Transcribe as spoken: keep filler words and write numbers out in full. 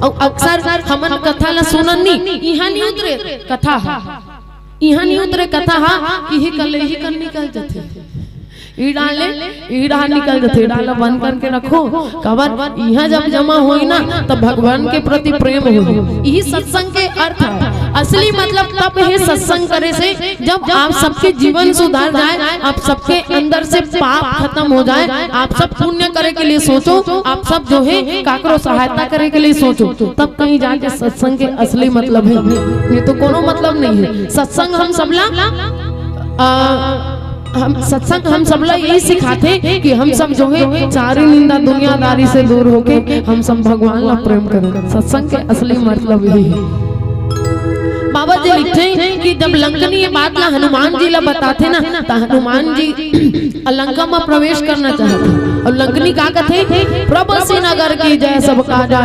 अउ अक्सर हमन कथा ला सुनन नी, इहाँ नी उतरे कथा ह, इहाँ नी उतरे कथा ह, इही कर ले, इही कर निकल जथे। ई डाले, ई डाल निकल जथे, डाल बंद करके रखो। काबर इहाँ जब जमा होई ना, तब भगवान के प्रति प्रेम होई। इही सत्संग के अर्थ है। असली मतलब तब हे सत्संग करे से, जब आप सबके जीवन सुधार जाए, आप सबके अंदर से पाप खत्म हो जाए, आप सब पुण्य करे के लिए सोचो, आप सब जो है काकरो सहायता करे के लिए सोचो, तब कहीं जाके सत्संग के असली मतलब है, नहीं तो कोनो मतलब नहीं है। सत्संग हम सबला, आ, हम सत्संग हम सबला यही सिखाथे कि हम सब जो है चारी निंदा दुनियादारी से दूर होके हम सब भगवान ला प्रेम करें। सत्संग के असली मतलब यही है। बाबा जी लिखथे कि जब लंकनी ये बात ला हनुमान जी ला बताथे ना, त हनुमान जी लंका में प्रवेश करना चाहथे। अउ लंकनी का कथे, "प्रभु श्रीनगर की जय, सब काजा